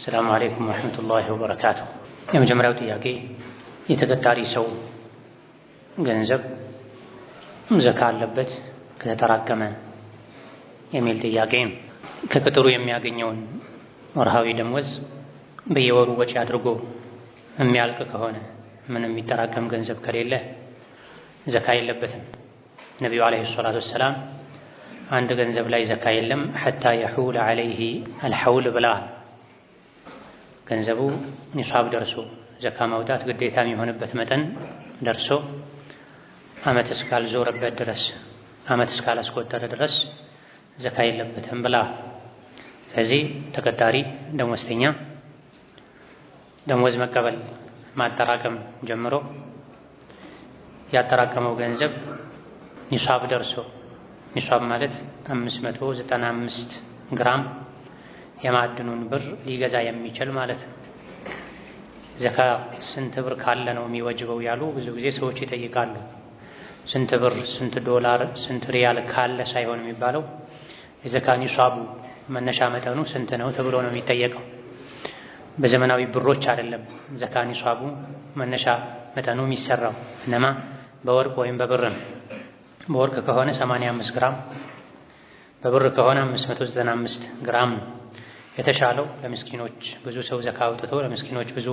السلام عليكم ورحمة الله وبركاته። የመጀመሪያው ጥያቄ የተቀጣሪ ሰው ገንዘብ ዘካ አለበት ከተጠራቀመ የሚል ጥያቄ ነው። ከቅጥሩ የሚያገኘውን ወርሃዊ ደመወዝ በየወሩ ወጪ አድርጎ የሚያልቅ ከሆነ ምንም የሚጠራቀም ገንዘብ ከሌለ ዘካ የለበትም። ነቢዩ ዓለይሂ ሰላቱ ወሰላም አንድ ገንዘብ ላይ ዘካ የለም ሐታ የሑለ ዐለይሂ አልሐውል ብለዋል። ገንዘቡ ኒሷብ ደርሶ ዘካ ማውጣት ግዴታ የሚሆንበት መጠን ደርሶ ዓመት እስካልዞረበት ድረስ ዓመት እስካላስቆጠረ ድረስ ዘካ የለበትም ብለዋል። ስለዚህ ተቀጣሪ ደሞዝተኛ ደሞዝ መቀበል ማጠራቀም ጀምሮ ያጠራቀመው ገንዘብ ኒሷብ ደርሶ ኒሷብ ማለት 595 ግራም የማዕድኑን ብር ሊገዛ የሚችል ማለት ነው። ዘካ ስንት ብር ካለ ነው የሚወጅበው ያሉ ብዙ ጊዜ ሰዎች ይጠይቃሉ። ስንት ብር፣ ስንት ዶላር፣ ስንት ሪያል ካለ ሳይሆን የሚባለው የዘካ ኒሷቡ መነሻ መጠኑ ስንት ነው ተብሎ ነው የሚጠየቀው። በዘመናዊ ብሮች አይደለም ዘካ ኒሷቡ መነሻ መጠኑ የሚሰራው፣ እነማ በወርቅ ወይም በብር ነው። በወርቅ ከሆነ 85 ግራም፣ በብር ከሆነ 595 ግራም ነው። የተሻለው ለምስኪኖች ብዙ ሰው ዘካ አውጥቶ ለምስኪኖች ብዙ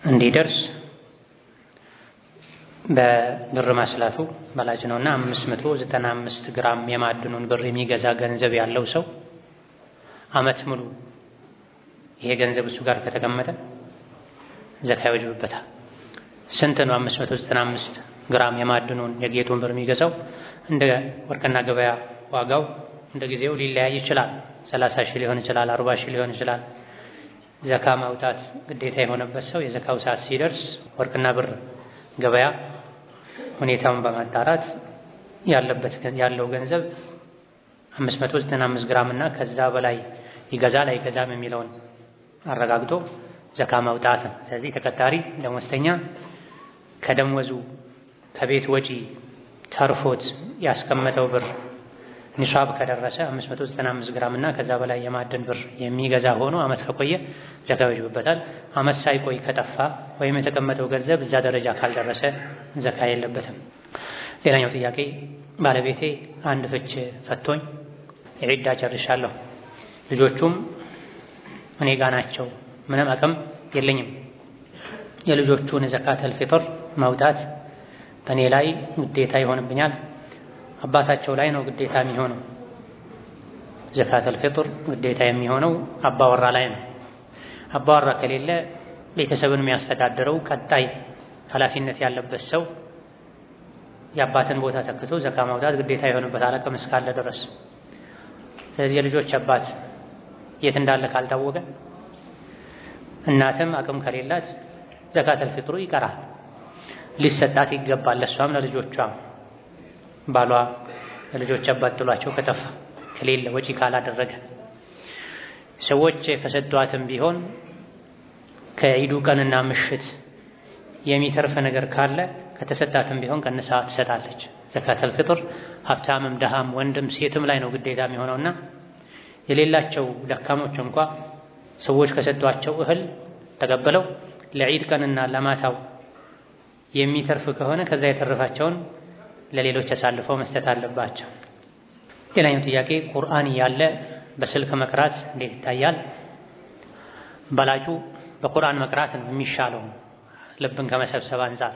እንዲደርስ በብር ማስላቱ በላጭ ነውና 595 ግራም የማዕድኑን ብር የሚገዛ ገንዘብ ያለው ሰው ዓመት ሙሉ ይሄ ገንዘብ እሱ ጋር ከተቀመጠ ዘካ ይወጅብበታል። ስንት ነው 595 ግራም የማዕድኑን የጌጡን ብር የሚገዛው? እንደ ወርቅና ገበያ ዋጋው እንደ ጊዜው ሊለያይ ይችላል። 30 ሺህ ሊሆን ይችላል፣ 40 ሺህ ሊሆን ይችላል። ዘካ ማውጣት ግዴታ የሆነበት ሰው የዘካው ሰዓት ሲደርስ ወርቅና ብር ገበያ ሁኔታውን በማጣራት ያለበት ያለው ገንዘብ 595 ግራም እና ከዛ በላይ ይገዛል አይገዛም የሚለውን አረጋግጦ ዘካ ማውጣት ነው። ስለዚህ ተቀጣሪ ደሞዝተኛ ከደሞዙ ከቤት ወጪ ተርፎት ያስቀመጠው ብር ኒሷብ ከደረሰ 595 ግራም እና ከዛ በላይ የማዕድን ብር የሚገዛ ሆኖ ዓመት ከቆየ ዘካ ይወጅብበታል። ዓመት ሳይቆይ ከጠፋ ወይም የተቀመጠው ገንዘብ እዛ ደረጃ ካልደረሰ ዘካ የለበትም። ሌላኛው ጥያቄ ባለቤቴ አንድ ፍች ፈቶኝ የዒዳ ጨርሻለሁ፣ ልጆቹም እኔ ጋ ናቸው፣ ምንም አቅም የለኝም። የልጆቹን ዘካተል ፊጥር ማውጣት በእኔ ላይ ግዴታ ይሆንብኛል? አባታቸው ላይ ነው ግዴታ የሚሆነው። ዘካተል ፊጥር ግዴታ የሚሆነው አባወራ ላይ ነው። አባወራ ከሌለ ቤተሰብን የሚያስተዳድረው ቀጣይ ኃላፊነት ያለበት ሰው የአባትን ቦታ ተክቶ ዘካ ማውጣት ግዴታ ይሆንበታል አቅም እስካለ ድረስ። ስለዚህ የልጆች አባት የት እንዳለ ካልታወቀ እናትም አቅም ከሌላት ዘካተል ፊጥሩ ይቀራል፣ ሊሰጣት ይገባል፣ ለእሷም ለልጆቿም። ባሏ ለልጆች አባት ጥሏቸው ከጠፋ ከሌለ ወጪ ካላደረገ ሰዎች ከሰጧትም ቢሆን ከዒዱ ቀንና ምሽት የሚተርፍ ነገር ካለ ከተሰጣትም ቢሆን ቀንሳ ትሰጣለች። ዘካተል ፊጥር ሀብታምም ደሃም ወንድም ሴትም ላይ ነው ግዴታ የሚሆነውና የሌላቸው ደካሞች እንኳ ሰዎች ከሰጧቸው እህል ተቀበለው ለዒድ ቀንና ለማታው የሚተርፍ ከሆነ ከዛ የተረፋቸውን ለሌሎች አሳልፈው መስጠት አለባቸው። ሌላኛው ጥያቄ ቁርአን እያለ በስልክ መቅራት እንዴት ይታያል? በላጩ በቁርአን መቅራት ነው የሚሻለው ልብን ከመሰብሰብ አንፃር።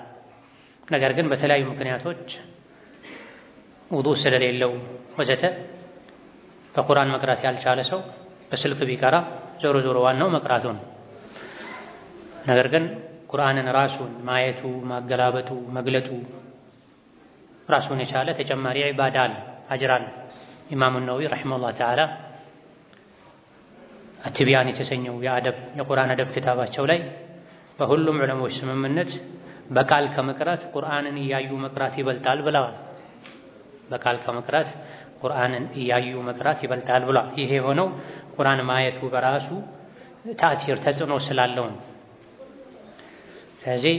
ነገር ግን በተለያዩ ምክንያቶች ውዱእ ስለሌለው ወዘተ በቁርአን መቅራት ያልቻለ ሰው በስልክ ቢቀራ ዞሮ ዞሮ ዋናው መቅራቱ ነው። ነገር ግን ቁርአንን ራሱን ማየቱ፣ ማገላበጡ፣ መግለጡ ራሱን የቻለ ተጨማሪ ዒባዳ አለ፣ አጅር አለ። ኢማሙ ነወዊ ረሒመሁላህ ተዓላ አትቢያን የተሰኘው የአደብ የቁርአን አደብ ክታባቸው ላይ በሁሉም ዑለሞች ስምምነት በቃል ከመቅራት ቁርአንን እያዩ መቅራት ይበልጣል ብለዋል። በቃል ከመቅራት ቁርአንን እያዩ መቅራት ይበልጣል ብለዋል። ይሄ የሆነው ቁርአን ማየቱ በራሱ ተአሲር ተጽዕኖ ስላለው ነው። ስለዚህ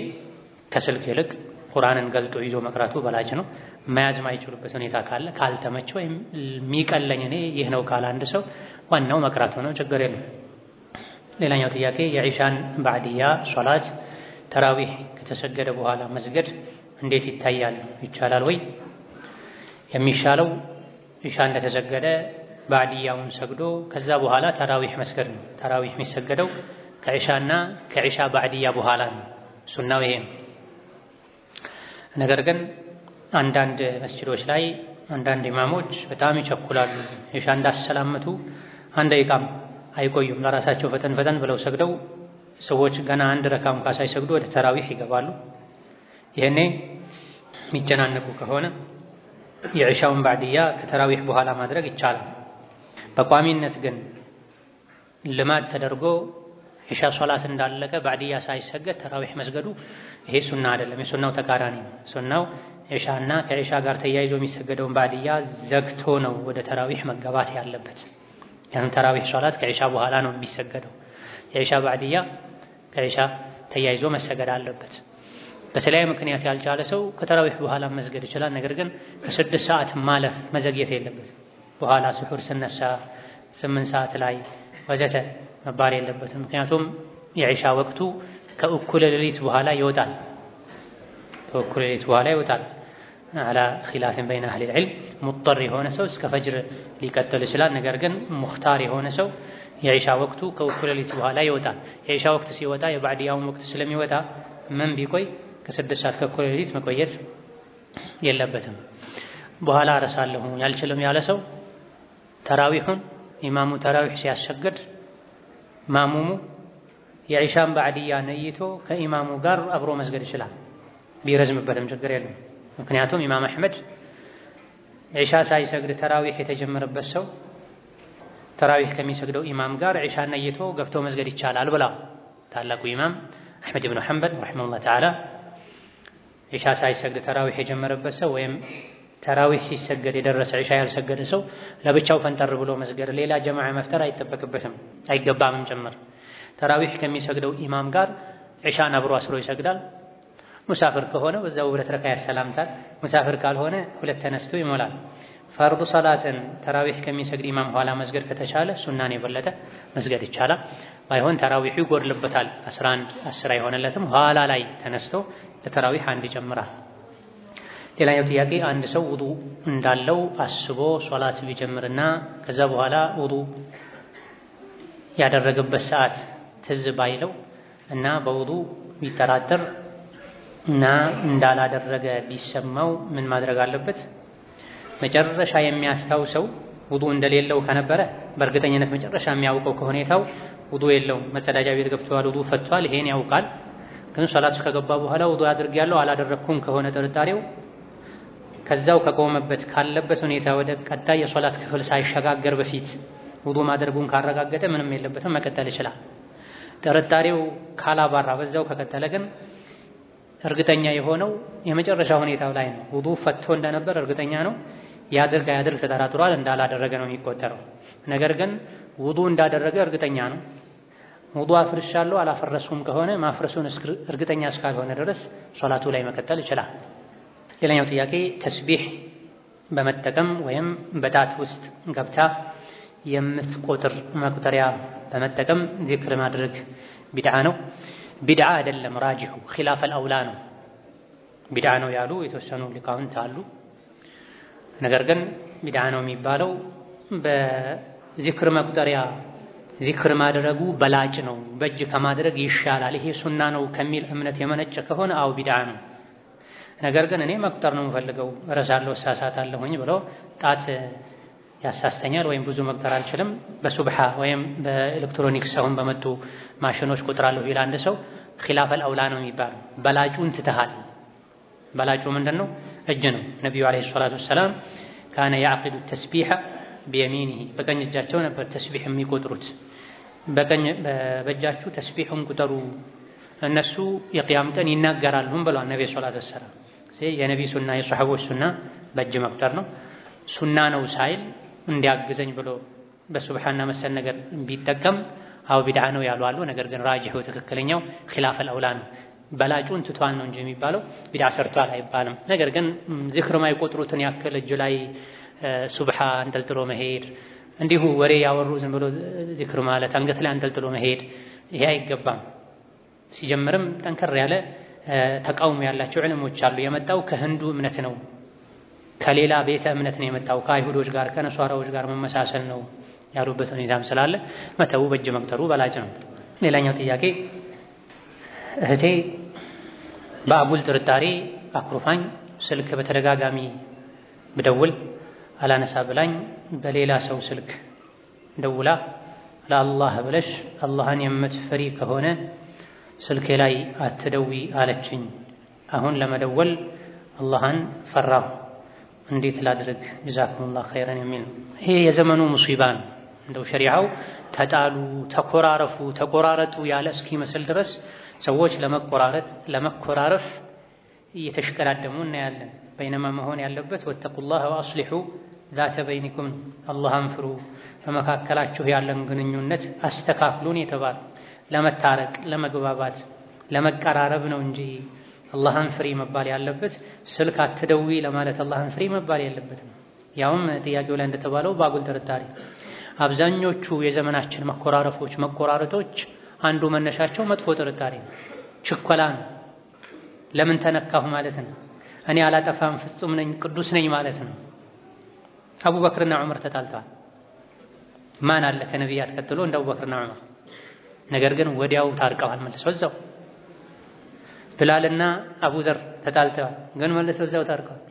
ከስልክ ይልቅ ቁርአንን ገልጦ ይዞ መቅራቱ በላጭ ነው። መያዝ ማይችሉበት ሁኔታ ካለ ካልተመቸው ወይም የሚቀለኝ እኔ ይህ ነው ካለ አንድ ሰው ዋናው መቅራቱ ነው፣ ችግር የለም። ሌላኛው ጥያቄ የዒሻን ባዕድያ ሶላት ተራዊህ ከተሰገደ በኋላ መስገድ እንዴት ይታያል? ይቻላል ወይ? የሚሻለው ዒሻ እንደተሰገደ ባዕድያውን ሰግዶ ከዛ በኋላ ተራዊህ መስገድ ነው። ተራዊህ የሚሰገደው ከዒሻና ከዒሻ ባዕድያ በኋላ ነው። ሱናው ይሄ ነው። ነገር ግን አንዳንድ መስጂዶች ላይ አንዳንድ ኢማሞች በጣም ይቸኩላሉ። ዒሻ እንዳሰላመቱ አንድ ደቂቃም አይቆዩም። ለራሳቸው ፈጠን ፈጠን ብለው ሰግደው ሰዎች ገና አንድ ረካ እንኳ ሳይሰግዱ ወደ ተራዊህ ይገባሉ። ይሄኔ የሚጨናነቁ ከሆነ የዒሻውን ባዕድያ ከተራዊህ በኋላ ማድረግ ይቻላል። በቋሚነት ግን ልማድ ተደርጎ ዒሻ ሶላት እንዳለቀ ባዕድያ ሳይሰገድ ተራዊህ መስገዱ ይሄ ሱና አይደለም፣ የሱናው ተቃራኒ ነው። ሱናው ዒሻና ከዒሻ ጋር ተያይዞ የሚሰገደውን ባዕድያ ዘግቶ ነው ወደ ተራዊህ መገባት ያለበት። ያን ተራዊህ ሶላት ከዒሻ በኋላ ነው የሚሰገደው። የዒሻ ባዕድያ ከዒሻ ተያይዞ መሰገድ አለበት። በተለያየ ምክንያት ያልቻለ ሰው ከተራዊህ በኋላ መስገድ ይችላል። ነገር ግን ከ6 ሰዓት ማለፍ መዘግየት የለበትም። በኋላ ስሑር ስነሳ 8 ሰዓት ላይ ወዘተ መባል የለበትም። ምክንያቱም የዒሻ ወቅቱ ከእኩለ ሌሊት በኋላ ይወጣል። ከእኩለ ሌሊት በኋላ ይወጣል። على خلاف بين أهل العلم ሙጠር የሆነ ሰው እስከ ፈጅር ሊቀጥል ይችላል። ነገር ግን ሙኽታር የሆነ ሰው የዒሻ ወቅቱ ከእኩለ ሌሊት በኋላ ይወጣል። የዒሻ ወቅት ሲወጣ የባዕድያውን ወቅት ስለሚወጣ ምን ቢቆይ ከ6 ሰዓት ከእኩለ ሌሊት መቆየት የለበትም። በኋላ እረሳለሁ ያልችልም ያለ ሰው ተራዊሑን ኢማሙ ተራዊሕ ሲያሰግድ ማሙሙ የዒሻን ባዕድያ ነይቶ ከኢማሙ ጋር አብሮ መስገድ ይችላል። ቢረዝምበትም ችግር የለም። ምክንያቱም ኢማም አሕመድ ዒሻ ሳይሰግድ ተራዊሕ የተጀመረበት ሰው ተራዊሕ ከሚሰግደው ኢማም ጋር ዒሻን ነይቶ ገብቶ መስገድ ይቻላል ብላ ታላቁ ኢማም አሕመድ ብኑ ሐንበል رحمه الله تعالى ዒሻ ሳይሰግድ ተራዊሕ የጀመረበት ሰው ወይም ተራዊሕ ሲሰገድ የደረሰ ዒሻ ያልሰገደ ሰው ለብቻው ፈንጠር ብሎ መስገድ ሌላ ጀማዓ መፍጠር አይጠበቅበትም፣ አይገባምም ጭምር። ተራዊሕ ከሚሰግደው ኢማም ጋር ዒሻን አብሮ አስሮ ይሰግዳል። ሙሳፍር ከሆነ በዛው ሁለት ረካ ያሰላምታል። ሙሳፍር ካልሆነ ሁለት ተነስቶ ይሞላል። ፈርድ ሰላትን ተራዊሕ ከሚሰግድ ኢማም ኋላ መስገድ ከተቻለ ሱናን የበለጠ መስገድ ይቻላል። ባይሆን ተራዊሑ ይጎድልበታል። 11 10 አይሆንለትም። ኋላ ላይ ተነስቶ ለተራዊሕ አንድ ይጨምራል። ሌላኛው ጥያቄ አንድ ሰው ውዱ እንዳለው አስቦ ሶላት ቢጀምርና ከዛ በኋላ ውዱ ያደረገበት ሰዓት ትዝ ባይለው እና በውዱ ቢጠራጠር እና እንዳላደረገ ቢሰማው ምን ማድረግ አለበት? መጨረሻ የሚያስታውሰው ውዱ እንደሌለው ከነበረ በእርግጠኝነት መጨረሻ የሚያውቀው ከሁኔታው ውዱ የለውም፣ መጸዳጃ ቤት ገብቷል፣ ውዱ ፈቷል፣ ይሄን ያውቃል። ግን ሶላት ከገባ በኋላ ውዱ አድርጌያለሁ አላደረኩም ከሆነ ጥርጣሬው ከዛው ከቆመበት ካለበት ሁኔታ ወደ ቀጣይ የሶላት ክፍል ሳይሸጋገር በፊት ውዱ ማድረጉን ካረጋገጠ ምንም የለበትም፣ መቀጠል ይችላል። ጥርጣሬው ካላባራ በዛው ከቀጠለ ግን እርግጠኛ የሆነው የመጨረሻ ሁኔታው ላይ ነው። ውዱ ፈቶ እንደነበር እርግጠኛ ነው። ያድርግ አያድርግ ተጠራጥሯል፣ እንዳላደረገ ነው የሚቆጠረው። ነገር ግን ውዱ እንዳደረገ እርግጠኛ ነው። ውዱ አፍርሻለሁ አላፈረስኩም ከሆነ ማፍረሱን እርግጠኛ እስካልሆነ ድረስ ሶላቱ ላይ መቀጠል ይችላል። ሌላኛው ጥያቄ ተስቢሕ በመጠቀም ወይም በጣት ውስጥ ገብታ የምትቆጥር መቁጠሪያ በመጠቀም ዚክር ማድረግ ቢድዓ ነው? ቢድዓ አይደለም፣ ራጂሑ ኺላፍ አልአውላ ነው። ቢድዓ ነው ያሉ የተወሰኑ ሊቃውንት አሉ። ነገር ግን ቢድዓ ነው የሚባለው በዚክር መቁጠሪያ ዚክር ማድረጉ በላጭ ነው፣ በእጅ ከማድረግ ይሻላል፣ ይሄ ሱና ነው ከሚል እምነት የመነጨ ከሆነ አው ቢድዓ ነው። ነገር ግን እኔ መቁጠር ነው የምፈልገው፣ እረሳለሁ፣ እሳሳታለሁኝ ብሎ ጣት ያሳስተኛል ወይም ብዙ መቁጠር አልችልም፣ በሱብሓ ወይም በኤሌክትሮኒክስ አሁን በመጡ ማሽኖች ቆጥራለሁ ይላል አንድ ሰው፣ ኺላፍ አልአውላ ነው የሚባለው። በላጩን ትተሃል። በላጩ ምንድነው? እጅ ነው። ነቢዩ عليه الصلاة والسلام كان يعقد التسبيح بيمينه፣ በቀኝ እጃቸው ነበር ተስቢሕ የሚቆጥሩት። በቀኝ በእጃችሁ ተስቢሑን ቁጠሩ፣ እነሱ የቅያም ቀን ይናገራሉም ብለዋል ነቢ الصلاة والسلام። የነቢ ሱና የሰሐቦች ሱና በእጅ መቁጠር ነው። ሱና ነው ሳይል እንዲያግዘኝ ብሎ በሱብሓና መሰል ነገር ቢጠቀም አው ቢድዓ ነው ያሉ አሉ። ነገር ግን ራጂሑ ትክክለኛው ኺላፍ አልአውላ ነው። በላጩን ትቷል ነው እንጂ የሚባለው ቢድዓ ሰርቷል አይባልም። ነገር ግን ዚክር ማይቆጥሩትን ያክል እጅ ላይ ሱብሓ አንጠልጥሎ መሄድ፣ እንዲሁ ወሬ ያወሩ ዝም ብሎ ዚክር ማለት አንገት ላይ አንጠልጥሎ መሄድ ይሄ አይገባም። ሲጀምርም ጠንከር ያለ ተቃውሞ ያላቸው ዕልሞች አሉ። የመጣው ከህንዱ እምነት ነው፣ ከሌላ ቤተ እምነት ነው የመጣው፣ ከአይሁዶች ጋር ከነሷራዎች ጋር መመሳሰል ነው ያሉበት ሁኔታም ስላለ መተው በእጅ መቅጠሩ በላጭ ነው። ሌላኛው ጥያቄ እህቴ በአጉል ጥርጣሬ አኩርፋኝ ስልክ በተደጋጋሚ ብደውል አላነሳ ብላኝ በሌላ ሰው ስልክ ደውላ ለአላህ ብለሽ አላህን የምትፈሪ ከሆነ ስልኬ ላይ አትደዊ አለችኝ። አሁን ለመደወል አላህን ፈራሁ፣ እንዴት ላድርግ? ጀዛኩሙላህ ኸይረን የሚል ነው። ይሄ የዘመኑ ሙሲባ ነው። እንደው ሸሪዓው ተጣሉ፣ ተኮራረፉ፣ ተቆራረጡ ያለ እስኪመስል ድረስ ሰዎች ለመቆራረጥ ለመኮራረፍ እየተሽቀዳደሙ እናያለን። በይነማ መሆን ያለበት ወተቁላህ ወአስሊሑ ዛተ በይኒኩም፣ አላህን ፍሩ፣ በመካከላችሁ ያለን ግንኙነት አስተካክሉን የተባለ ለመታረቅ፣ ለመግባባት፣ ለመቀራረብ ነው እንጂ አላህን ፍሪ መባል ያለበት ስልክ አትደዊ ለማለት አላህን ፍሪ መባል የለበትም። ያውም ጥያቄው ላይ እንደተባለው በአጉል ጥርጣሬ። አብዛኞቹ የዘመናችን መኮራረፎች፣ መቆራረጦች አንዱ መነሻቸው መጥፎ ጥርጣሬ ነው፣ ችኮላ ነው። ለምን ተነካሁ ማለት ነው። እኔ አላጠፋም ፍጹም ነኝ ቅዱስ ነኝ ማለት ነው። አቡበክርና ዑመር ተጣልተዋል። ማን አለ ከነቢያት ቀጥሎ እንደ አቡበክርና ዑመር? ነገር ግን ወዲያው ታርቀዋል መልሰው እዛው። ብላልና አቡዘር ተጣልተዋል፣ ግን መልሰው እዛው ታርቀዋል።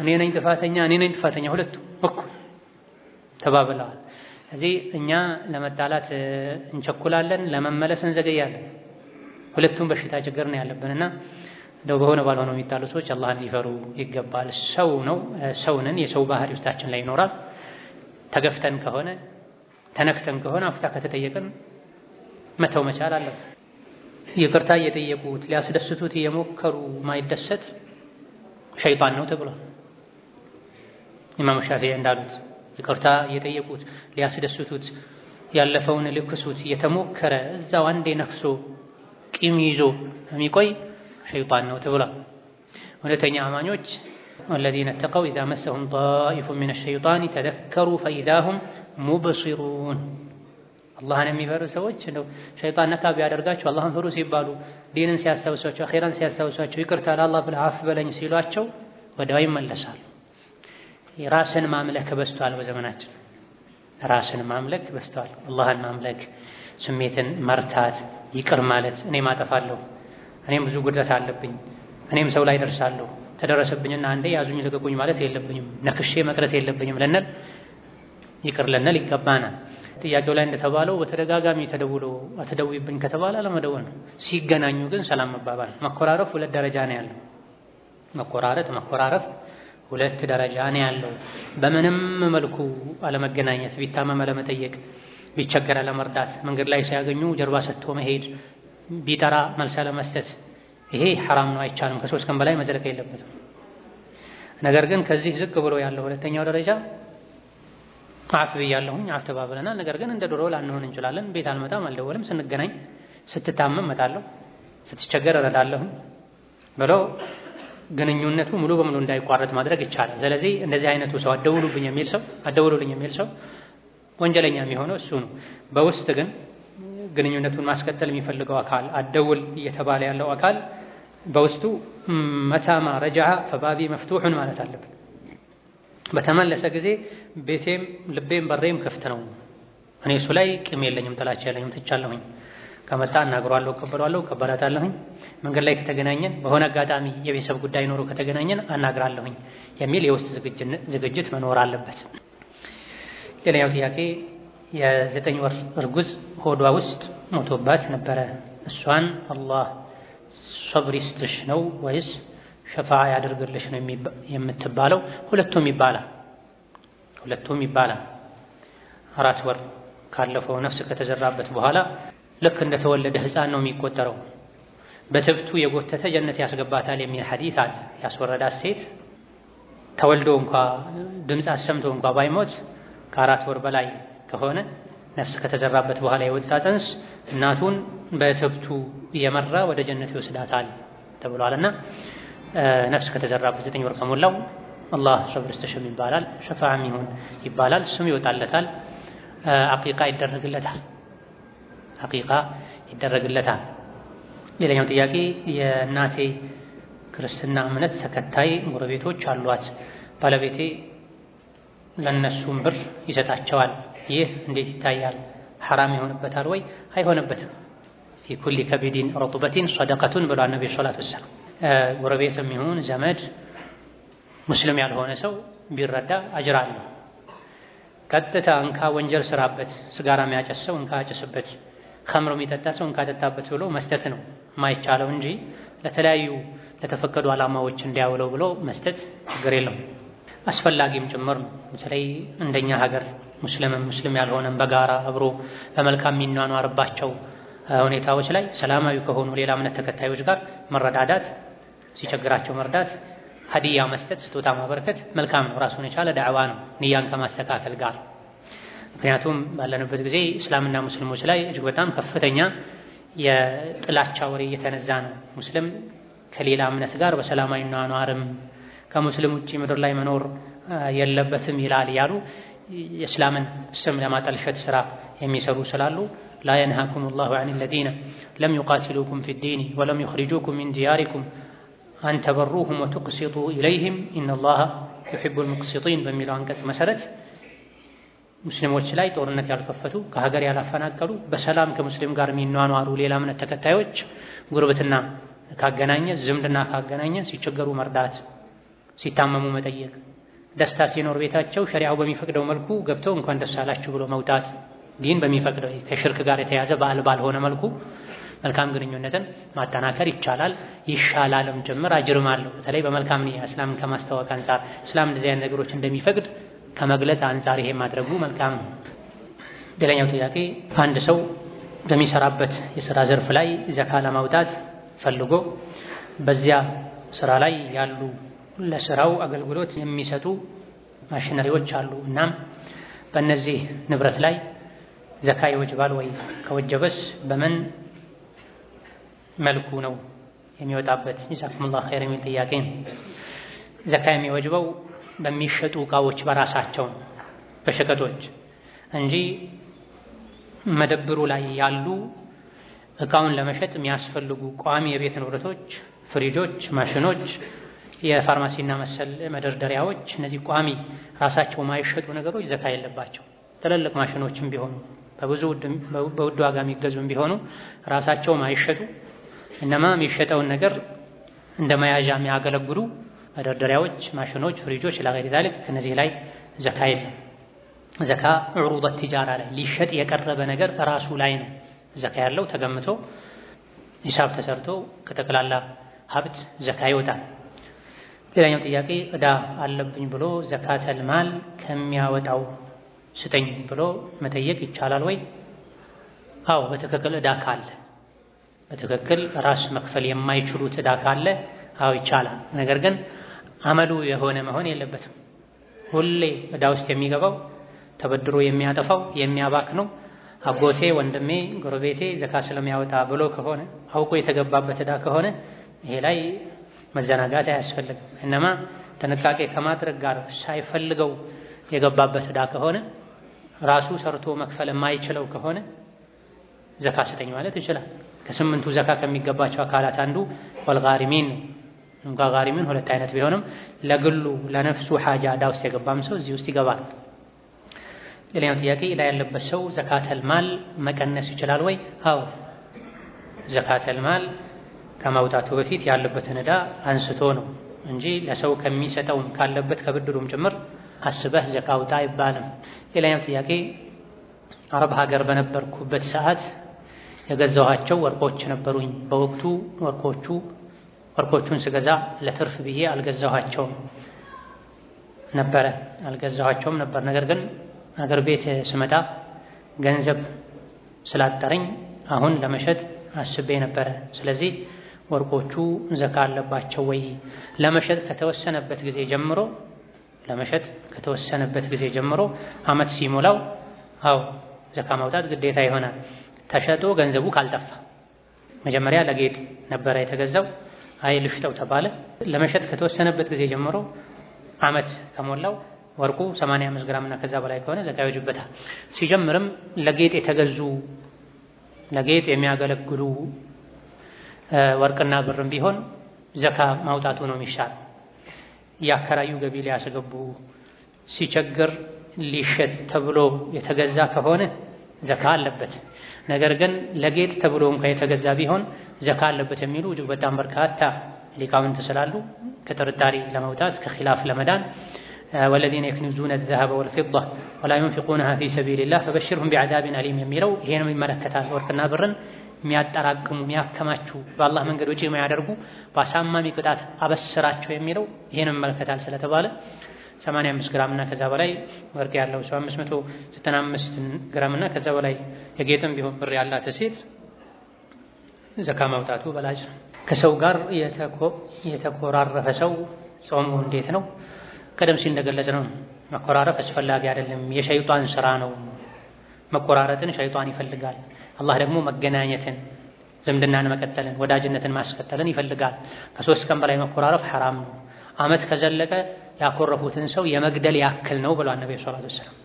እኔ ነኝ ጥፋተኛ፣ እኔ ነኝ ጥፋተኛ፣ ሁለቱ እኩል ተባብለዋል። እዚህ እኛ ለመጣላት እንቸኩላለን፣ ለመመለስ እንዘገያለን። ሁለቱም በሽታ ችግር ነው ያለብንና እንደው በሆነ ባልሆነው የሚጣሉ ሰዎች አላህን ሊፈሩ ይገባል። ሰው ነው ሰውንን የሰው ባህሪ ውስጣችን ላይ ይኖራል። ተገፍተን ከሆነ ተነክተን ከሆነ አፍታ ከተጠየቅን መተው መቻል አለብን። ይቅርታ እየጠየቁት ሊያስደስቱት እየሞከሩ ማይደሰት ሸይጣን ነው ተብሏል። ኢማሙ ሻፊዒ እንዳሉት ይቅርታ እየጠየቁት ሊያስደስቱት ያለፈውን ልክሱት እየተሞከረ እዛው አንዴ ነክሶ ቂም ይዞ የሚቆይ ሸይጣን ነው ተብሏል። እውነተኛ አማኞች ወለዚነ ተቀው ኢዛ መሰሁም ጣኢፉን ሚነ ሸይጣን ተዘከሩ ፈኢዛ ሁም ሙብሲሩን። አላህን የሚፈሩ ሰዎች እንደው ሸይጣን ነካ ቢያደርጋቸው አላህን ፍሩ ሲባሉ ዲንን ሲያስታውሷቸው አኼራን ሲያስታውሷቸው ይቅርታ ለአላህ ብለህ አፍ በለኝ ሲሏቸው ወዲያው ይመለሳሉ። ራስን ማምለክ በዝቷል። በዘመናችን ራስን ማምለክ በዝቷል። አላህን ማምለክ፣ ስሜትን መርታት፣ ይቅር ማለት፣ እኔም አጠፋለሁ፣ እኔም ብዙ ጉድለት አለብኝ፣ እኔም ሰው ላይ ደርሳለሁ፣ ተደረሰብኝና አንዴ ያዙኝ ልቀቁኝ ማለት የለብኝም፣ ነክሼ መቅረት የለብኝም ልንል ይቅር ልንል ይገባናል። ጥያቄው ላይ እንደተባለው በተደጋጋሚ ተደውሎ አትደውይብኝ ከተባለ አለመደወል ነው። ሲገናኙ ግን ሰላም መባባል። መኮራረፍ ሁለት ደረጃ ነው ያለው። መቆራረጥ መኮራረፍ ሁለት ደረጃ ነው ያለው። በምንም መልኩ አለመገናኘት፣ ቢታመም አለመጠየቅ፣ ቢቸገር አለመርዳት፣ መንገድ ላይ ሲያገኙ ጀርባ ሰጥቶ መሄድ፣ ቢጠራ መልስ አለመስጠት፣ ይሄ ሐራም ነው፣ አይቻልም። ከ3 ቀን በላይ መዝለቅ የለበትም። ነገር ግን ከዚህ ዝቅ ብሎ ያለው ሁለተኛው ደረጃ አፍ ብያለሁኝ፣ አፍ ተባብለናል። ነገር ግን እንደ ድሮ ላንሆን እንችላለን። ቤት አልመጣም፣ አልደወልም። ስንገናኝ ስትታመም እመጣለሁ፣ ስትቸገር እረዳለሁኝ ብሎ ግንኙነቱ ሙሉ በሙሉ እንዳይቋረጥ ማድረግ ይቻላል። ስለዚህ እንደዚህ አይነቱ ሰው አደውሉብኝ የሚል ሰው አደውሉልኝ የሚል ሰው ወንጀለኛ የሚሆነው እሱ ነው። በውስጥ ግን ግንኙነቱን ማስቀጠል የሚፈልገው አካል አደውል እየተባለ ያለው አካል በውስጡ መታማ ረጃዓ ፈባቢ መፍቱሑን ማለት አለብን። በተመለሰ ጊዜ ቤቴም ልቤም በሬም ክፍት ነው። እኔ እሱ ላይ ቂም የለኝም፣ ጥላቻ የለኝም፣ ትቻለሁኝ። ከመጣ አናግረዋለሁ፣ እቀበለዋለሁ፣ እቀበላታለሁኝ። መንገድ ላይ ከተገናኘን በሆነ አጋጣሚ የቤተሰብ ጉዳይ ኖሮ ከተገናኘን አናግራለሁኝ የሚል የውስጥ ዝግጅት መኖር አለበት። ሌላኛው ጥያቄ የ9 ወር እርጉዝ ሆዷ ውስጥ ሞቶባት ነበረ። እሷን አላህ ሶብር ይስጥሽ ነው ወይስ ሸፋዓ ያደርግልሽ ነው የምትባለው? ሁለቱም ይባላል። ሁለቱም ይባላል። 4 ወር ካለፈው ነፍስ ከተዘራበት በኋላ ልክ እንደተወለደ ሕፃን ነው የሚቆጠረው። በትብቱ የጎተተ ጀነት ያስገባታል የሚል ሐዲስ አለ። ያስወረዳት ሴት ተወልዶ እንኳ ድምፅ አሰምቶ እንኳ ባይሞት ከ4 ወር በላይ ከሆነ ነፍስ ከተዘራበት በኋላ የወጣ ጽንስ እናቱን በትብቱ እየመራ ወደ ጀነት ይወስዳታል ተብሏልና ነፍስ ከተዘራበት 9 ወር ከሞላው አላህ ሰብር ይስጥሽም ይባላል፣ ሸፋዓም ይሁን ይባላል፣ ስም ይወጣለታል፣ አቂቃ ይደረግለታል። አቂቃ ይደረግለታል። ሌላኛው ጥያቄ የእናቴ ክርስትና እምነት ተከታይ ጎረቤቶች አሏት። ባለቤቴ ለነሱም ብር ይሰጣቸዋል። ይህ እንዴት ይታያል? ሐራም ይሆንበታል ወይ? አይሆንበትም። في كل كبد رطبة صدقة ብሏል ነብዩ صلى الله عليه وسلم። ጎረቤትም ይሁን ዘመድ ሙስሊም ያልሆነ ሰው ቢረዳ አጅር አለው። ቀጥታ እንካ ወንጀል ስራበት፣ ስጋራ የሚያጨስ ሰው እንካ አጭስበት፣ ኸምር የሚጠጣ ሰው እንካ ጠጣበት ብሎ መስጠት ነው የማይቻለው እንጂ ለተለያዩ ለተፈቀዱ ዓላማዎች እንዲያውለው ብሎ መስጠት ችግር የለውም። አስፈላጊም ጭምር ነው። በተለይ እንደኛ ሀገር ሙስሊምም ሙስሊም ያልሆነም በጋራ አብሮ በመልካም የሚኗኗርባቸው ሁኔታዎች ላይ ሰላማዊ ከሆኑ ሌላ እምነት ተከታዮች ጋር መረዳዳት፣ ሲቸግራቸው መርዳት፣ ሀዲያ መስጠት፣ ስጦታ ማበረከት መልካም ነው። ራሱን የቻለ ዳዕዋ ነው ንያን ከማስተካከል ጋር። ምክንያቱም ባለንበት ጊዜ እስላምና ሙስሊሞች ላይ እጅግ በጣም ከፍተኛ የጥላቻ ወሬ እየተነዛ ነው። ሙስሊም ከሌላ እምነት ጋር በሰላማዊ ኗኗርም ከሙስሊም ውጪ ምድር ላይ መኖር የለበትም ይላል ያሉ የእስላምን ስም ለማጠልሸት ስራ የሚሰሩ ስላሉ لا ينهاكم الله عن الذين لم يقاتلوكم في الدين ولم يخرجوكم من دياركم أن تبروهم وتقسطوا إليهم إن الله يحب المقسطين በሚለው አንቀጽ መሰረት ሙስሊሞች ላይ ጦርነት ያልከፈቱ ከሀገር ያላፈናቀሉ በሰላም ከሙስሊም ጋር የሚኗኗሩ ሌላ እምነት ተከታዮች ጉርብትና ካገናኘ ዝምድና ካገናኘ ሲቸገሩ መርዳት፣ ሲታመሙ መጠየቅ፣ ደስታ ሲኖር ቤታቸው ሸሪዓው በሚፈቅደው መልኩ ገብተው እንኳን ደስ አላችሁ ብሎ መውጣት፣ ዲን በሚፈቅደው ከሽርክ ጋር የተያዘ በዓል ባልሆነ መልኩ መልካም ግንኙነትን ማጠናከር ይቻላል፣ ይሻላልም ጭምር አጅርም አለው። በተለይ በመልካም ንያ እስላምን ከማስተዋወቅ አንፃር እስላም እንደዚህ አይነት ነገሮች እንደሚፈቅድ ከመግለጽ አንፃር ይሄ ማድረጉ መልካም ነው። ሌላኛው ጥያቄ አንድ ሰው በሚሰራበት የሥራ ዘርፍ ላይ ዘካ ለማውጣት ፈልጎ በዚያ ስራ ላይ ያሉ ለስራው አገልግሎት የሚሰጡ ማሽነሪዎች አሉ። እናም በእነዚህ ንብረት ላይ ዘካ ይወጅባል ወይ? ከወጀበስ በምን መልኩ ነው የሚወጣበት? ጀዛኩሙላሁ ኸይር የሚል ጥያቄ ነው። ዘካ የሚወጅበው በሚሸጡ እቃዎች በራሳቸው በሸቀጦች እንጂ መደብሩ ላይ ያሉ እቃውን ለመሸጥ የሚያስፈልጉ ቋሚ የቤት ንብረቶች፣ ፍሪጆች፣ ማሽኖች፣ የፋርማሲና መሰል መደርደሪያዎች፣ እነዚህ ቋሚ ራሳቸው ማይሸጡ ነገሮች ዘካ የለባቸው። ትልልቅ ማሽኖችም ቢሆኑ በብዙ በውድ ዋጋ የሚገዙም ቢሆኑ ራሳቸው ማይሸጡ እነማ የሚሸጠውን ነገር እንደ መያዣ የሚያገለግሉ መደርደሪያዎች፣ ማሽኖች፣ ፍሪጆች إلى غير ذلك ከነዚህ ላይ ዘካ የለም። ዘካ عروض التجارة ላይ ሊሸጥ የቀረበ ነገር ራሱ ላይ ነው ዘካ ያለው ተገምቶ ሂሳብ ተሰርቶ ከጠቅላላ ሀብት ዘካ ይወጣል። ሌላኛው ጥያቄ ዕዳ አለብኝ ብሎ ዘካተል ማል ከሚያወጣው ስጠኝ ብሎ መጠየቅ ይቻላል ወይ? አዎ፣ በትክክል ዕዳ ካለ በትክክል ራስ መክፈል የማይችሉት ዕዳ ካለ አዎ ይቻላል። ነገር ግን አመሉ የሆነ መሆን የለበትም። ሁሌ ዕዳ ውስጥ የሚገባው ተበድሮ የሚያጠፋው የሚያባክነው አጎቴ፣ ወንድሜ፣ ጎረቤቴ ዘካ ስለሚያወጣ ብሎ ከሆነ አውቆ የተገባበት ዕዳ ከሆነ ይሄ ላይ መዘናጋት አያስፈልግም። እነማ ጥንቃቄ ከማድረግ ጋር ሳይፈልገው የገባበት ዕዳ ከሆነ ራሱ ሰርቶ መክፈል የማይችለው ከሆነ ዘካ ስጠኝ ማለት ይችላል። ከስምንቱ ዘካ ከሚገባቸው አካላት አንዱ ወልጋሪሚን ነው። እንኳ ጋሪሚን ሁለት አይነት ቢሆንም ለግሉ ለነፍሱ ሓጃ ዕዳ ውስጥ የገባም ሰው እዚህ ውስጥ ይገባል። ሌላኛው ጥያቄ ዕዳ ያለበት ሰው ዘካተል ማል መቀነስ ይችላል ወይ? አዎ፣ ዘካተል ማል ከማውጣቱ በፊት ያለበትን ዕዳ አንስቶ ነው እንጂ ለሰው ከሚሰጠውም ካለበት ከብድሩም ጭምር አስበህ ዘካ አውጣ አይባልም። ሌላኛው ጥያቄ አረብ ሀገር በነበርኩበት ሰዓት የገዛኋቸው ወርቆች ነበሩኝ። በወቅቱ ወርቆቹን ስገዛ ለትርፍ ብዬ አልገዛኋቸውም ነበር። ነገር ግን አገር ቤት ስመጣ ገንዘብ ስላጠረኝ አሁን ለመሸጥ አስቤ ነበረ። ስለዚህ ወርቆቹ ዘካ አለባቸው ወይ? ለመሸጥ ከተወሰነበት ጊዜ ጀምሮ አመት ሲሞላው አዎ ዘካ ማውጣት ግዴታ ይሆናል። ተሸጦ ገንዘቡ ካልጠፋ። መጀመሪያ ለጌጥ ነበረ የተገዛው፣ አይ ልሽጠው ተባለ። ለመሸጥ ከተወሰነበት ጊዜ ጀምሮ ዓመት ከሞላው ወርቁ 85 ግራም እና ከዛ በላይ ከሆነ ዘካ ይወጅበታል። ሲጀምርም ለጌጥ የተገዙ ለጌጥ የሚያገለግሉ ወርቅና ብርም ቢሆን ዘካ ማውጣቱ ነው የሚሻል። ያከራዩ ገቢ ሊያስገቡ ሲቸግር ሊሸጥ ተብሎ የተገዛ ከሆነ ዘካ አለበት። ነገር ግን ለጌጥ ተብሎ እንኳን የተገዛ ቢሆን ዘካ አለበት የሚሉ እጅግ በጣም በርካታ ሊቃውንት ስላሉ ከጥርጣሬ ለመውጣት ከኺላፍ ለመዳን والذين يكنزون الذهب والفضة ولا ينفقونها في سبيل الله فبشرهم بعذاب أليم የሚለው ይሄንም ይመለከታል። ወርቅና ብርን የሚያጠራቅሙ የሚያከማቹ በአላህ መንገድ ወጪ የማያደርጉ በአሳማሚ ቅጣት አበስራቸው የሚለው ይሄንም ይመለከታል ስለተባለ 85 ግራም እና ከዛ በላይ ወርቅ ያለው ሰው 595 ግራም እና ከዛ በላይ የጌጥም ቢሆን ብር ያላት ሴት ዘካ ማውጣቱ በላጭ ነው። ከሰው ጋር የተኮራረፈ ሰው ጾሙ እንዴት ነው? ቀደም ሲል እንደገለጽነው መኮራረፍ አስፈላጊ አይደለም፣ የሸይጣን ስራ ነው። መቆራረጥን ሸይጣን ይፈልጋል። አላህ ደግሞ መገናኘትን፣ ዝምድናን መቀጠልን፣ ወዳጅነትን ማስቀጠልን ይፈልጋል። ከሶስት ቀን በላይ መኮራረፍ ሐራም ነው። ዓመት ከዘለቀ ያኮረፉትን ሰው የመግደል ያክል ነው ብለዋል ነብዩ صلى الله عليه وسلم።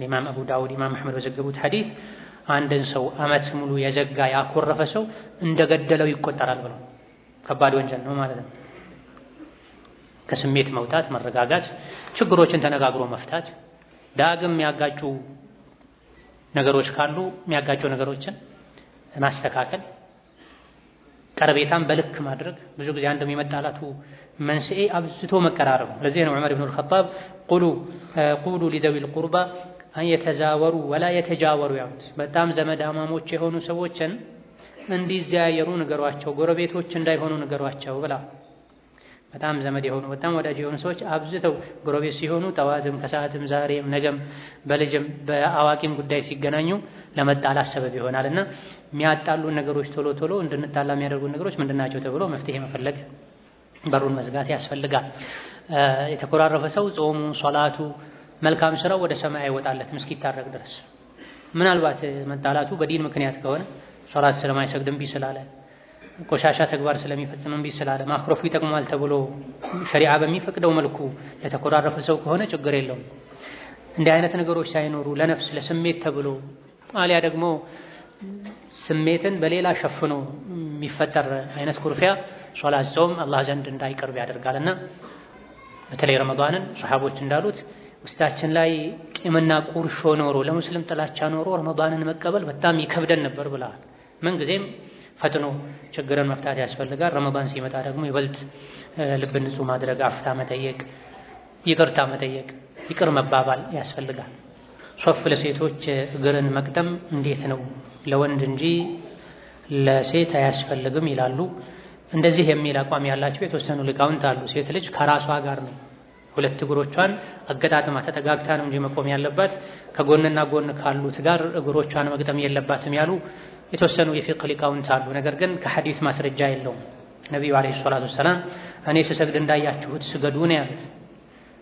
ኢማም አቡ ዳውድ፣ ኢማም አሕመድ በዘገቡት ሐዲስ አንድን ሰው ዓመት ሙሉ የዘጋ ያኮረፈ ሰው እንደገደለው ይቆጠራል ብለው ከባድ ወንጀል ነው ማለት ነው። ከስሜት መውጣት፣ መረጋጋት፣ ችግሮችን ተነጋግሮ መፍታት፣ ዳግም የሚያጋጩ ነገሮች ካሉ የሚያጋጩ ነገሮችን ማስተካከል፣ ቀረቤታን በልክ ማድረግ። ብዙ ጊዜ አንድም የመጣላቱ መንስኤ አብዝቶ መቀራረብ። ለዚህ ነው ዑመር ኢብኑ አልኸጣብ قولوا لذوي القربى أن يتزاوروا ولا يتجاوروا ያሉት። በጣም ዘመዳማሞች የሆኑ ሰዎችን እንዲዘያየሩ ንገሯቸው፣ ጎረቤቶች እንዳይሆኑ ንገሯቸው ብላ። በጣም ዘመድ የሆኑ በጣም ወዳጅ የሆኑ ሰዎች አብዝተው ጎረቤት ሲሆኑ ጠዋትም ከሰዓትም ዛሬም ነገም በልጅም በአዋቂም ጉዳይ ሲገናኙ ለመጣላት ሰበብ ይሆናልና የሚያጣሉ ነገሮች ቶሎ ቶሎ እንድንጣላ የሚያደርጉ ነገሮች ምንድናቸው ተብሎ መፍትሄ መፈለግ በሩን መዝጋት ያስፈልጋል። የተኮራረፈ ሰው ጾሙ፣ ሶላቱ፣ መልካም ስራው ወደ ሰማይ አይወጣለትም እስኪታረቅ ድረስ። ምናልባት መጣላቱ በዲን ምክንያት ከሆነ ሶላት ስለማይሰግድ እምቢ ስላለ፣ ቆሻሻ ተግባር ስለሚፈጽም እምቢ ስላለ ማኩረፉ ይጠቅማል ተብሎ ሸሪዓ በሚፈቅደው መልኩ የተኮራረፈ ሰው ከሆነ ችግር የለውም። እንዲህ አይነት ነገሮች ሳይኖሩ ለነፍስ ለስሜት ተብሎ አሊያ ደግሞ ስሜትን በሌላ ሸፍኖ የሚፈጠር አይነት ኩርፊያ ሶላት፣ ጾም አላህ ዘንድ እንዳይቀርብ ያደርጋልና በተለይ ረመዳንን ሰሃቦች እንዳሉት ውስጣችን ላይ ቂምና ቁርሾ ኖሮ ለሙስሊም ጥላቻ ኖሮ ረመዳንን መቀበል በጣም ይከብደን ነበር ብለዋል። ምንጊዜም ፈጥኖ ችግርን መፍታት ያስፈልጋል። ረመዳን ሲመጣ ደግሞ ይበልጥ ልብን ንጹህ ማድረግ፣ አፍታ መጠየቅ፣ ይቅርታ መጠየቅ፣ ይቅር መባባል ያስፈልጋል። ሶፍ ለሴቶች እግርን መቅጠም እንዴት ነው? ለወንድ እንጂ ለሴት አያስፈልግም ይላሉ። እንደዚህ የሚል አቋም ያላቸው የተወሰኑ ሊቃውንት አሉ። ሴት ልጅ ከራሷ ጋር ነው ሁለት እግሮቿን አገጣጥማ ተጠጋግታ ነው እንጂ መቆም ያለባት ከጎንና ጎን ካሉት ጋር እግሮቿን መግጠም የለባትም ያሉ የተወሰኑ የፊቅህ ሊቃውንት አሉ። ነገር ግን ከሐዲስ ማስረጃ የለውም። ነቢዩ عليه الصلاة والسلام እኔ ስሰግድ እንዳያችሁት ስገዱ ነው ያሉት።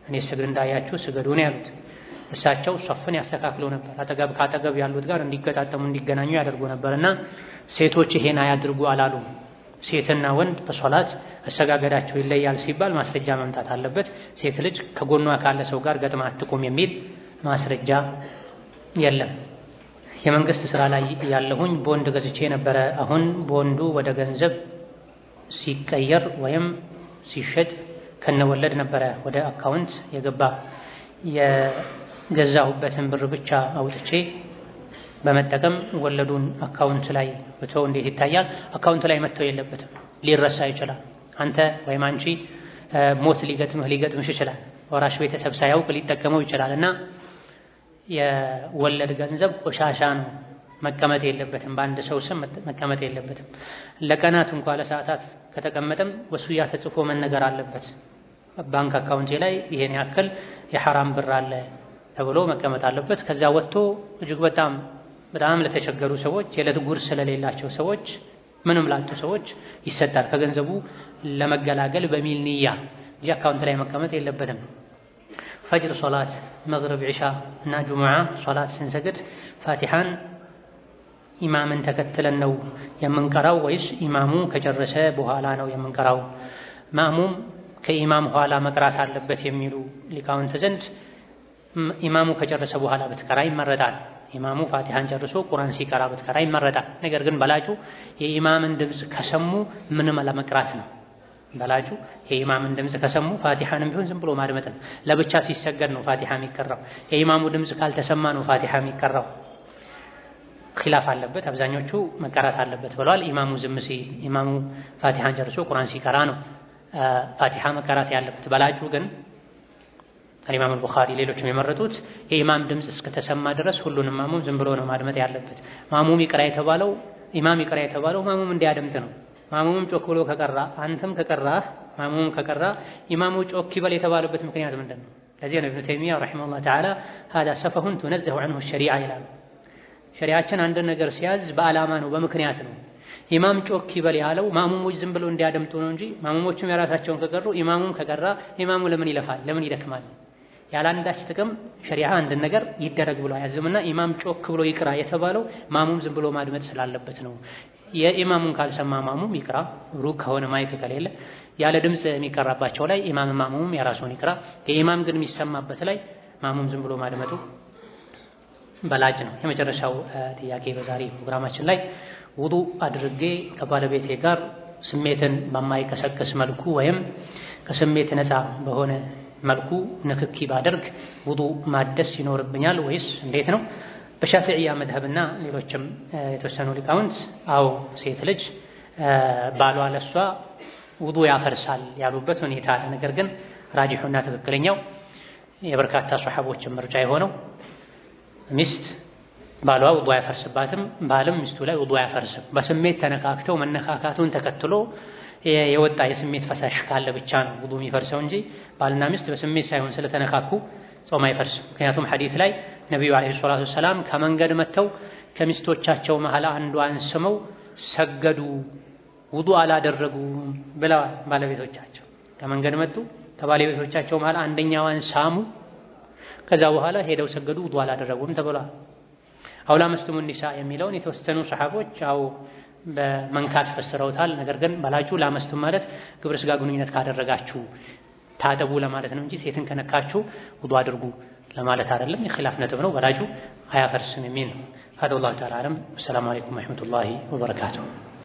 እኔ ስሰግድ እንዳያችሁ ስገዱ ነው ያሉት። እሳቸው ሶፍን ያስተካክሉ ነበር። አጠገብ ካጠገብ ያሉት ጋር እንዲገጣጠሙ እንዲገናኙ ያደርጉ ነበርና ሴቶች ይሄን አያድርጉ አላሉም። ሴትና ወንድ በሶላት አሰጋገዳቸው ይለያል ሲባል ማስረጃ መምጣት አለበት። ሴት ልጅ ከጎኗ ካለ ሰው ጋር ገጥማ አትቆም የሚል ማስረጃ የለም። የመንግስት ስራ ላይ ያለሁኝ ቦንድ ገዝቼ ነበረ። አሁን ቦንዱ ወደ ገንዘብ ሲቀየር ወይም ሲሸጥ ከነወለድ ነበረ ወደ አካውንት የገባ። የገዛሁበትን ብር ብቻ አውጥቼ በመጠቀም ወለዱን አካውንት ላይ ብተው እንዴት ይታያል? አካውንት ላይ መተው የለበትም፣ ሊረሳ ይችላል። አንተ ወይም አንቺ ሞት ሊገጥምህ ሊገጥምሽ ይችላል። ወራሽ ቤተሰብ ሳያውቅ ሊጠቀመው ይችላል እና የወለድ ገንዘብ ቆሻሻ ነው፣ መቀመጥ የለበትም። በአንድ ሰው ስም መቀመጥ የለበትም። ለቀናት እንኳ ለሰዓታት ከተቀመጠም ወሱያ ተጽፎ መነገር አለበት። ባንክ አካውንቴ ላይ ይሄን ያክል የሐራም ብር አለ ተብሎ መቀመጥ አለበት። ከዛ ወጥቶ እጅግ በጣም በጣም ለተቸገሩ ሰዎች፣ የዕለት ጉርስ ስለሌላቸው ሰዎች፣ ምንም ላጡ ሰዎች ይሰጣል። ከገንዘቡ ለመገላገል በሚል ንያ እንጂ አካውንት ላይ መቀመጥ የለበትም። ፈጅር ሶላት፣ መግሪብ፣ ዒሻ እና ጁሙዓ ሶላት ስንሰግድ ፋቲሓን ኢማምን ተከትለን ነው የምንቀራው ወይስ ኢማሙ ከጨረሰ በኋላ ነው የምንቀራው? ማእሙም ከኢማም ኋላ መቅራት አለበት የሚሉ ሊቃውንት ዘንድ ኢማሙ ከጨረሰ በኋላ ብትቀራ ይመረጣል። ኢማሙ ፋቲሃን ጨርሶ ቁርአን ሲቀራ ብትቀራ ይመረጣል። ነገር ግን በላጩ የኢማምን ድምፅ ከሰሙ ምንም አለመቅራት ነው። በላጩ የኢማምን ድምፅ ከሰሙ ፋቲሃንም ቢሆን ዝም ብሎ ማድመጥ ነው። ለብቻ ሲሰገድ ነው ፋቲሃ የሚቀራው። የኢማሙ ድምፅ ካልተሰማ ነው ፋቲሃ የሚቀራው። ኺላፍ አለበት። አብዛኞቹ መቀራት አለበት ብለዋል። ኢማሙ ዝም ሲል፣ ኢማሙ ፋቲሃን ጨርሶ ቁርአን ሲቀራ ነው ፋቲሃ መቀራት ያለበት። በላጩ ግን አልኢማም አልቡኻሪ ሌሎችም የመረጡት የኢማም ድምፅ እስከተሰማ ድረስ ሁሉንም ማሙም ዝም ብሎ ነው ማድመጥ ያለበት። ማሙም ይቅራ የተባለው ኢማም ይቅራ የተባለው ማሙም እንዲያደምጥ ነው። ማሙም ጮክ ብሎ ከቀራ አንተም ከቀራህ ማሙም ከቀራ ኢማሙ ጮክ ይበል የተባለበት ምክንያት ምንድን ነው? ለዚህ ነው ኢብኑ ተይሚያ رحمه الله تعالى هذا سفه تنزه عنه الشريعة ይላሉ። ሸሪዓችን አንድ ነገር ሲያዝ በዓላማ ነው፣ በምክንያት ነው። ኢማም ጮክ ይበል ያለው ማሙሞች ዝም ብለው እንዲያደምጡ ነው እንጂ ማሙሞችም የራሳቸውን ከቀሩ ኢማሙም ከቀራ ኢማሙ ለምን ይለፋል? ለምን ይደክማል? ያለ አንዳች ጥቅም ሸሪዓ አንድ ነገር ይደረግ ብሎ አያዝምና ኢማም ጮክ ብሎ ይቅራ የተባለው ማሙም ዝም ብሎ ማድመጥ ስላለበት ነው። የኢማሙን ካልሰማ ማሙም ይቅራ፣ ሩቅ ከሆነ mic ከሌለ ያለ ድምፅ የሚቀራባቸው ላይ ኢማም ማሙም የራሱን ይቅራ። የኢማም ግን የሚሰማበት ላይ ማሙም ዝም ብሎ ማድመጡ በላጭ ነው። የመጨረሻው ጥያቄ በዛሬ ፕሮግራማችን ላይ ውዱእ አድርጌ ከባለቤቴ ጋር ስሜትን በማይቀሰቅስ መልኩ ወይም ከስሜት ነፃ በሆነ መልኩ ንክኪ ባደርግ ውዱእ ማደስ ይኖርብኛል ወይስ እንዴት ነው? በሻፊዕያ መዝሀብና ሌሎችም የተወሰኑ ሊቃውንት አዎ ሴት ልጅ ባሏ ለሷ ውዱእ ያፈርሳል ያሉበት ሁኔታ አለ። ነገር ግን ራጂሑና ትክክለኛው የበርካታ ሶሐቦችን ምርጫ የሆነው ሚስት ባሏ ውዱእ አያፈርስባትም፣ ባልም ሚስቱ ላይ ውዱእ አያፈርስም። በስሜት ተነካክተው መነካካቱን ተከትሎ የወጣ የስሜት ፈሳሽ ካለ ብቻ ነው ውዱእ የሚፈርሰው እንጂ ባልና ሚስት በስሜት ሳይሆን ስለተነካኩ ጾም አይፈርስም። ምክንያቱም ሐዲስ ላይ ነቢዩ عليه الصلاة والسلام ከመንገድ መጥተው ከሚስቶቻቸው መሃል አንዷን ስመው ሰገዱ፣ ውዱእ አላደረጉም ብለዋል። ባለቤቶቻቸው ከመንገድ መጡ፣ ከባለቤቶቻቸው መሃል አንደኛዋን ሳሙ፣ ከዛ በኋላ ሄደው ሰገዱ፣ ውዱእ አላደረጉም ተብለዋል። أو لامستم النساء የሚለውን የተወሰኑ ሰሐቦች አው በመንካት ፈስረውታል። ነገር ግን በላጩ لامستم ማለት ግብረ ስጋ ግንኙነት ካደረጋችሁ ታጠቡ ለማለት ነው እንጂ ሴትን ከነካችሁ ውዱእ አድርጉ ለማለት አይደለም። የኺላፍ ነጥብ ነው። በላጩ አያፈርስም የሚል ነው። هذا والله تعالى أعلم። السلام عليكم ورحمة الله وبركاته።